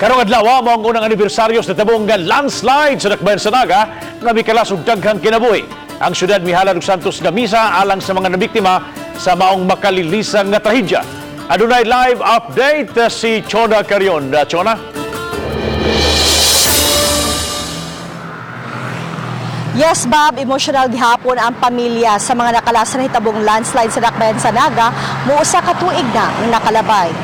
Karong adlaw mao ang unang anibersaryo sa tabong nga landslide sa Dakbayan sa Naga nga mikalas og daghang kinabuhi. Ang syudad mihalad og santos nga misa alang sa mga nabiktima sa maong makalilisang nga trahedya. Adunay live update si Chona Carion. Chona? Yes, Bob, emotional gihapon ang pamilya sa mga nakalasan na hitabong landslide sa Dakbayan sa Naga, muusa ka tuig na ang nakalabay.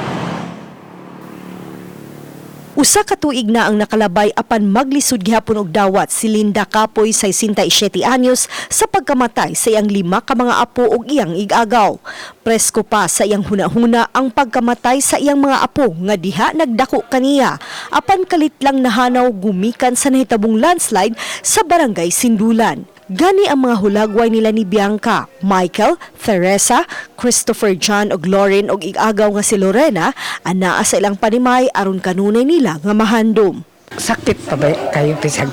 Usa ka tuig na ang nakalabay apan maglisod gihapon og dawat si Linda Kapoy, 67 anyos, sa pagkamatay sa iyang lima ka mga apo ug iyang igagaw. Presko pa sa iyang hunahuna ang pagkamatay sa iyang mga apo nga diha nagdako kaniya apan kalit lang nahanaw gumikan sa nahitabong landslide sa Barangay Sindulan. Gani ang mga hulagway nila ni Bianca, Michael, Teresa, Christopher John ug Lauren ug igagaw nga si Lorena anaa sa ilang panimay aron kanunay nila nga mahandom. Sakit pa ba kayo bisag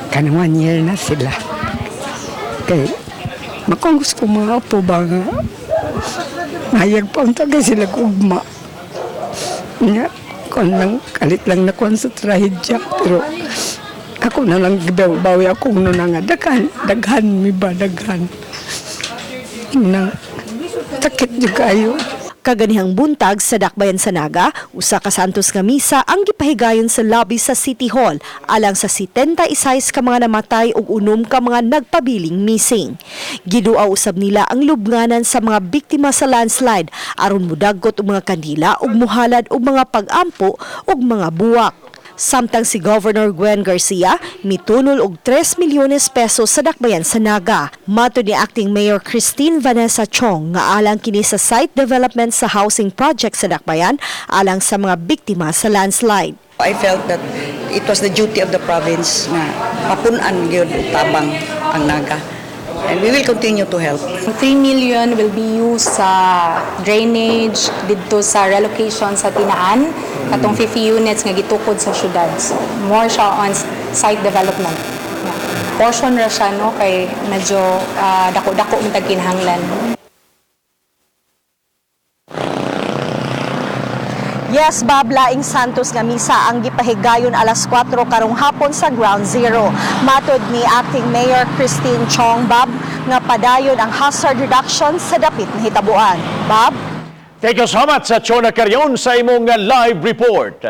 kanang one year na sila. Kay makungos ko mga apo ba nga nahayag pa unta kay sila ugma. Nya kon lang kalit lang na kon sa trahedya, pero ako na lang gibawi ako no na nga daghan daghan mi ba daghan na sakit jud kayo. Kaganihang buntag sa Dakbayan sa Naga, usa ka santos nga misa ang gipahigayon sa lobby sa City Hall alang sa 76 ka mga namatay ug 6 ka mga nagpabiling missing. Giduaw usab nila ang lubnganan sa mga biktima sa landslide aron mudagkot og mga kandila ug muhalad og mga pag-ampo ug mga buwak. Samtang si Governor Gwen Garcia mitunol og 3 milyones pesos sa Dakbayan sa Naga. Matod ni Acting Mayor Christine Vanessa Chong nga alang kini sa site development sa housing project sa Dakbayan alang sa mga biktima sa landslide. I felt that it was the duty of the province na papunan gyud og tabang ang Naga. And we will continue to help. 3 million will be used sa drainage didto sa relocation sa Tinaan, katong 50 units nga gitukod sa syudad. So more siya on site development. Yeah. Portion ra siya, no, kay medyo dako-dako man tag kinahanglan. Yes, Bob, laing santos nga misa ang gipahigayon alas 4 karong hapon sa Ground Zero. Matod ni Acting Mayor Christine Chong, Bob, nga padayon ang hazard reduction sa dapit na hitabuan. Bob? Thank you so much sa Chona Carion sa imong live report.